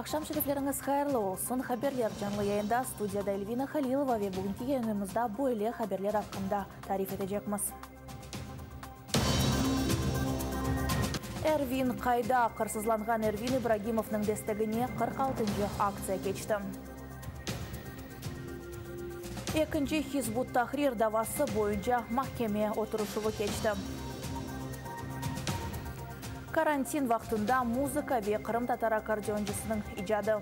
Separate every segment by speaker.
Speaker 1: Aqşam şerifleriñiz hayırlı olsun! Haberler canlı yayında, studiyada Elvina Halilova ve bugünki yayınımızda böyle haberler aqqında tarif etecekmiz. Ervin qayda? Qırsızlanğan Ervin İbragimovnıñ destegine qırq altıncı aktsiya keçti. Ekinci Hizb ut-Tahrir davası boyunca mahkeme oturışuvı keçti. Karantin vaqtında muzıka ve qırımtatar akkordeoncısınıñ icadı.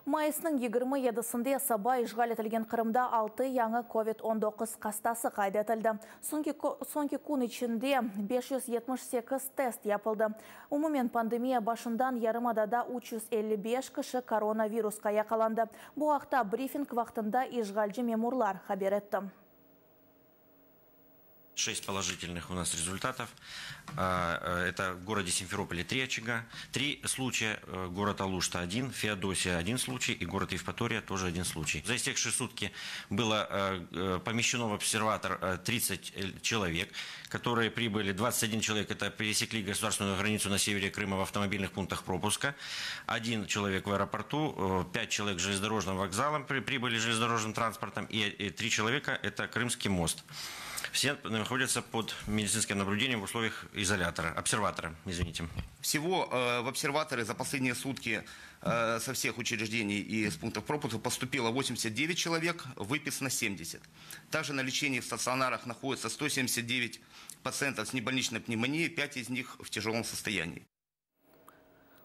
Speaker 1: Mayısnıñ 27-sinde saba işğal etilgen Qırımda altı yañı Covid 19 hastası qayd etildi. Soñki kün içinde 578 test yapıldı. Umumen pandemiya başından yarımadada 355 kişi koronavirusqa yaqalandı. Bu aqta brifing vaqtında işğalci memurlar haber etti.
Speaker 2: Шесть положительных у нас результатов. Это в городе Симферополе три очага, три случая, город Алушта один, Феодосия один случай и город Евпатория тоже один случай. За истекшие сутки было помещено в обсерватор 30 человек, которые прибыли, 21 человек это пересекли государственную границу на севере Крыма в автомобильных пунктах пропуска, один человек в аэропорту, 5 человек железнодорожным вокзалом прибыли железнодорожным транспортом и 3 человека это Крымский мост. Все находятся под медицинским наблюдением в условиях изолятора, обсерватора, извините.
Speaker 3: Всего в обсерваторы за последние сутки со всех учреждений и с пунктов пропуска поступило 89 человек, выписано 70. Также на лечении в стационарах находится 179 пациентов с небольничной пневмонией, 5 из них в тяжелом состоянии.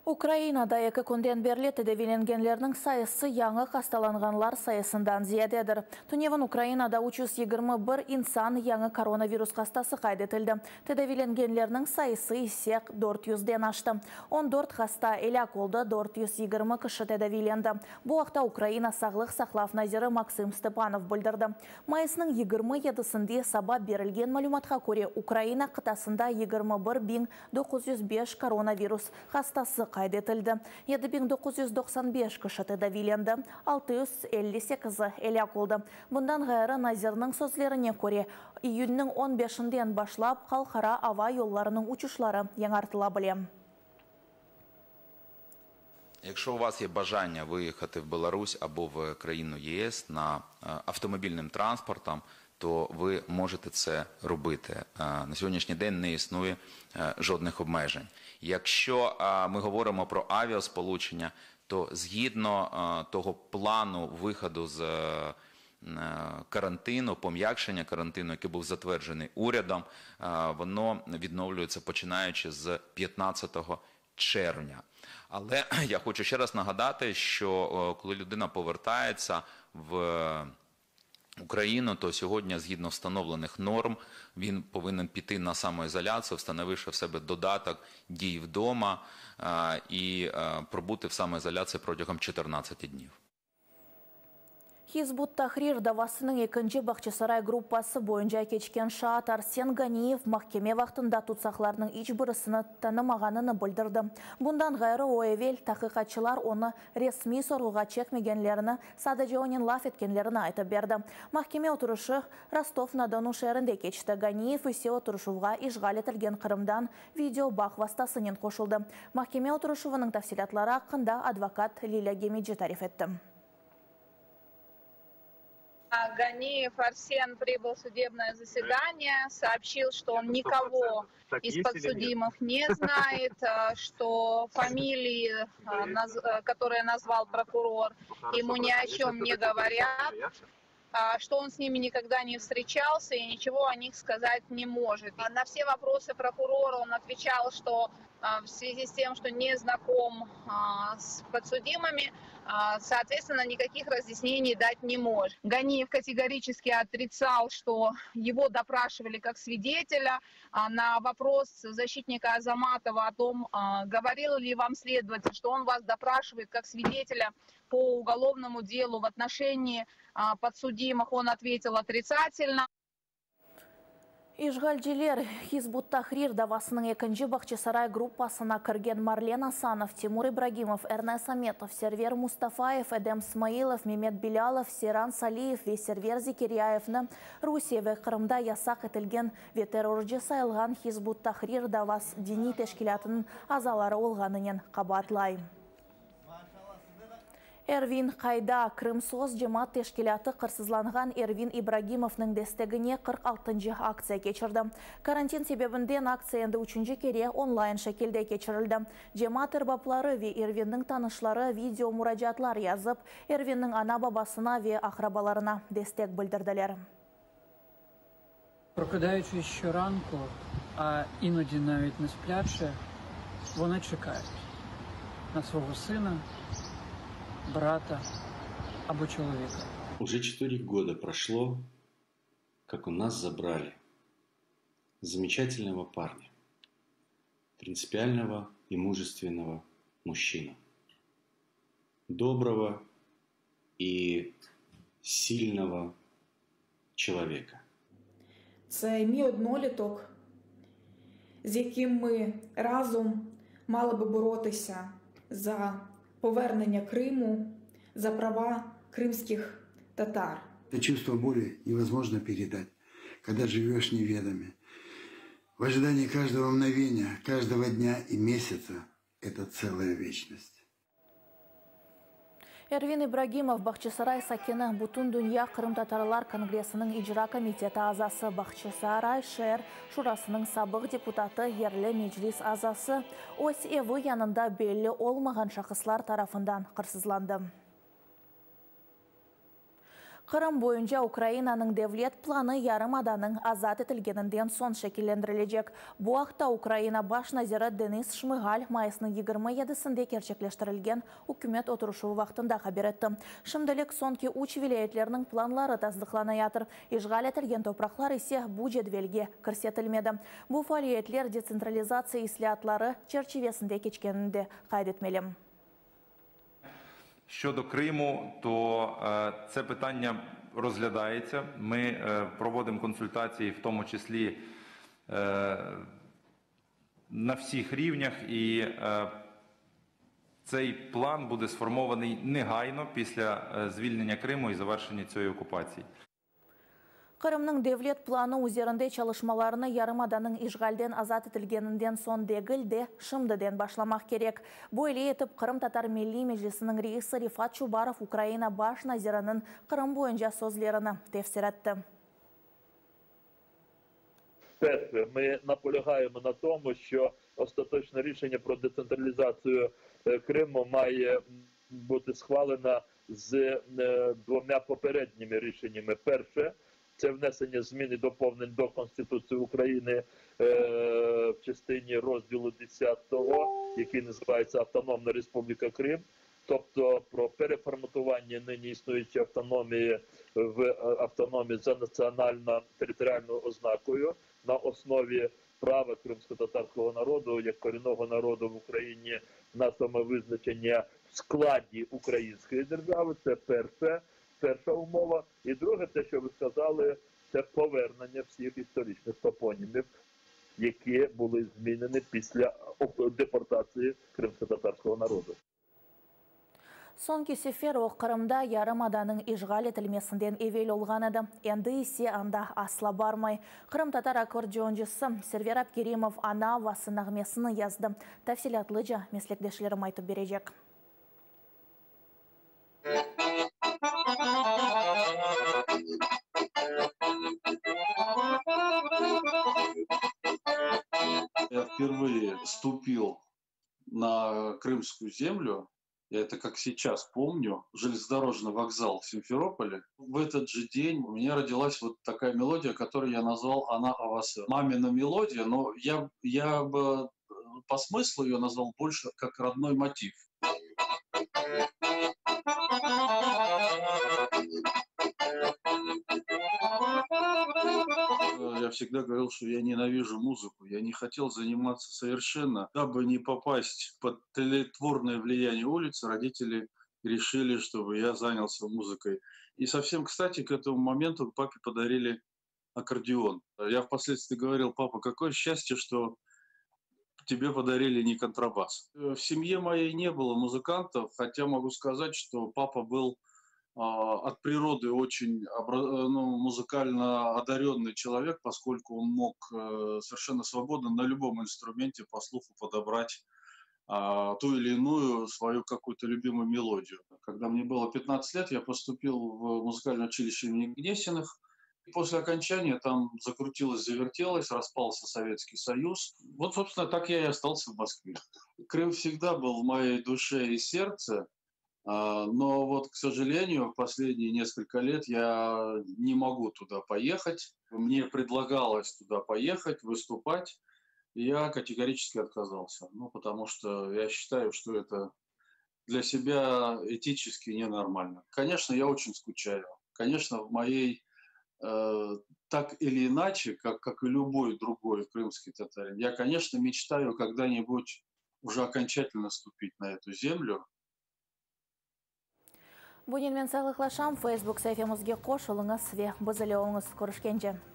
Speaker 1: Ukrainada eki künden berli tedaviylengenlerniñ sayısı yañı hastalanğanlar sayısından ziyadedir. Tünevin Ukrainada 321 insan yañı koronavirus hastası qayd etildi. Tedaviylengenlerniñ sayısı ise 400-den aştı. 14 hasta elâk oldı, 420 kişi tedaviylendi. Bu aqta Ukraina sağlıq saqlav naziri Maksım Stepanov bildirdi. Mayısnıñ 27-sinde saba berilgen malümatqa köre, Ukraina qıtasında 21 905 koronavirus hastası qayd etildi. 7995 kişi tedaviylendi, 658-i elâk oldı. Bundan ğayrı nazirniñ sözlerine köre, iyünniñ 15-inden başlap halqara ava yollarınıñ uçuşları yañartıla bile.
Speaker 4: Якщо у вас є бажання виїхати в Беларусь або в країну ЄС на автомобільним транспортом, то ви можете це робити. На сьогоднішній день не існує жодних обмежень. Якщо ми говоримо про авіасполучення, то згідно того плану виходу з карантину, пом'якшення карантину, який був затверджений урядом, воно відновлюється починаючи з 15 червня. Але я хочу ще раз нагадати, що коли людина повертається в Україну, то сьогодні, згідно встановлених норм, він повинен піти на самоізоляцію, встановивши в себе додаток «Дій вдома» і пробути в самоізоляції протягом 14 днів.
Speaker 1: Hizb ut-Tahrir davasınıñ ekinci Bağçasaray gruppası boyunca keçken şaat Arsen Ganiyev mahkeme vaqtında tutsaqlarnıñ iç birisini tanımağanını bildirdi. Bundan ğayrı o evel taqiqatçılar onı resmiy sorğuğa çekmegenlerini, sadece onen laf etkenlerini aytıp berdi. Mahkeme oturışı Rostov-na-Donu şeerinde keçti. Ganiyev ise oturışuvğa işğal etilgen Qırımdan video bağ vastasınen qoşuldı. Mahkeme oturışuvınıñ tafsilâtları aqqında advokat Lilâ Gemeci tarif etti.
Speaker 5: Ганиев Арсен прибыл в судебное заседание, сообщил, что он никого из подсудимых не знает, что фамилии, которые назвал прокурор, ему ни о чем не говорят, что он с ними никогда не встречался и ничего о них сказать не может. На все вопросы прокурора он отвечал, что в связи с тем, что не знаком с подсудимыми, соответственно, никаких разъяснений дать не может. Ганиев категорически отрицал, что его допрашивали как свидетеля. На вопрос защитника Азаматова о том, говорил ли вам следователь, что он вас допрашивает как свидетеля по уголовному делу в отношении подсудимых, он ответил отрицательно.
Speaker 1: İşğalciler Hizb ut-Tahrir davasınıñ ekinci Bağçasaray gruppasına kirgen Marlen Asanov, Timur İbragimov, Ernes Ametov, Server Mustafayev, Edem Smailov, Memet Bilâlov, Seyran Saliyev ve Server Zekeryayevni Rusiye ve Qırımda yasaq etilgen ve terrorcı sayılğan Hizb ut-Tahrir davası diniy teşkilâtınıñ azaları olğanınen qabaatlay. Ervin qayda? Krımsos cemaat teşkilâtı qırsızlanğan Ervin İbragimovnıñ destegine 46-ncı aktsiya keçirdi. Karantin sebebinden aktsiya endi üçünci kere onlayn şekilde keçirildi. Cemaat erbapları ve Ervinniñ tanışları video muracaatlar yazıp, Ervinniñ ana-babasına ve aqrabalarına destek bildirdiler.
Speaker 6: Прокидаючись щоранку, а іноді навіть не сплячи, вони чекають на свого сина, брата або чоловіка.
Speaker 7: Уже 4 года прошло, как у нас забрали замечательного парня, принципиального и мужественного мужчину, доброго и сильного человека.
Speaker 8: Це мій одноліток, з яким ми разом мали би боротися за повернення Криму, за права кримських татар.
Speaker 9: Это чувство боли невозможно передать, когда живешь в неведоме. В ожидании каждого мгновения, каждого дня и месяца это целая вечность.
Speaker 1: Ervin İbragimov Bağçasaray sakini Bütündünya qırımtatarlar kongressiniñ icra komiteti azası Bağçasaray şeer şurasınıñ sabıq deputatı yerli meclis azası öz evi yanında belli olmağan şahıslar tarafından qırsızlandı. Qırım boyunca Ukrainanıñ devlet planı yarımadanıñ azat etilgeninden soñ şekillendirilecek. Bu aqta Ukraina baş naziri Denis Şmıgal mayısnıñ 27-sinde kerçekleştirilgen ükümet oturışuvı vaqtında haber etti. Şimdilik soñki üç vilâyetlerniñ planları tasdıqlanayatır. İşğal etilgen topraqlar ise bu cedvelge kirsetilmedi. Bu faaliyetler detsentralizatsiya islâatları çerçivesinde keçkenini de qayd etmeli.
Speaker 10: Щодо Криму, то це питання розглядається. Ми проводимо консультації, в тому числі на всіх рівнях, і цей план буде сформований негайно після звільнення Криму і завершення цієї окупації.
Speaker 1: Qırımnıñ devlet planı üzerinde çalışmalarnı yarımadanıñ işğalden azat etilgeninden soñ degil de, şimdiden başlamaq kerek. Böyle etip Qırımtatar Milliy Meclisiniñ reisi Refat Çubarov Ukraina baş naziriniñ Qırım boyunca sözlerini tefsir etti.
Speaker 11: Перше, ми наполягаємо на тому, що остаточне рішення про децентралізацію Криму має бути схвалено з двома попередніми рішеннями. Перше, це внесення змін і доповнень до Конституції України в частині розділу 10, який називається Автономна Республіка Крим, тобто про переформатування нині існуючої автономії в автономію за національно-територіальною ознакою на основі права кримськотатарського народу як корінного народу в Україні на самовизначення в складі української держави. Це перше, перша умова. І друге, те, що ви сказали, це повернення всіх історичних топонімів, які були змінені після депортації кримськотатарського народу.
Speaker 1: Soñki sefer o Qırımda yarımadanıñ işğal etilmesinden evel olğan edi. Endi ise anda asla barmay. Qırımtatar akkordeoncısı Server Abkerimov Ana avası nağmesini yazdı. Tafsilâtlıca meslekdeşlerim aytıp berecek.
Speaker 12: Я впервые ступил на крымскую землю, я это как сейчас помню, железнодорожный вокзал в Симферополе. В этот же день у меня родилась вот такая мелодия, которую я назвал «Она Авасы». Мамина мелодия, но я бы по смыслу ее назвал больше как родной мотив. Я всегда говорил, что я ненавижу музыку, я не хотел заниматься совершенно. Дабы не попасть под тлетворное влияние улицы, родители решили, чтобы я занялся музыкой. И совсем кстати, к этому моменту папе подарили аккордеон. Я впоследствии говорил, папа, какое счастье, что тебе подарили не контрабас. В семье моей не было музыкантов, хотя могу сказать, что папа был от природы очень ну, музыкально одаренный человек, поскольку он мог совершенно свободно на любом инструменте по слуху подобрать ту или иную свою какую-то любимую мелодию. Когда мне было 15 лет, я поступил в музыкальное училище имени Гнесиных. После окончания там закрутилось, завертелось, распался Советский Союз. Вот, собственно, так я и остался в Москве. Крым всегда был в моей душе и сердце, но вот, к сожалению, в последние несколько лет я не могу туда поехать. Мне предлагалось туда поехать, выступать. Я категорически отказался. Ну, потому что я считаю, что это для себя этически ненормально. Конечно, я очень скучаю. Конечно, в моей, так или иначе, как и любой другой крымский татарин, я, конечно, мечтаю когда-нибудь уже окончательно ступить на эту землю.
Speaker 1: Bunen men sağlıqlaşam, Facebook saifemizge qoşulıñız ve biz ile oluñız. Körüşkence.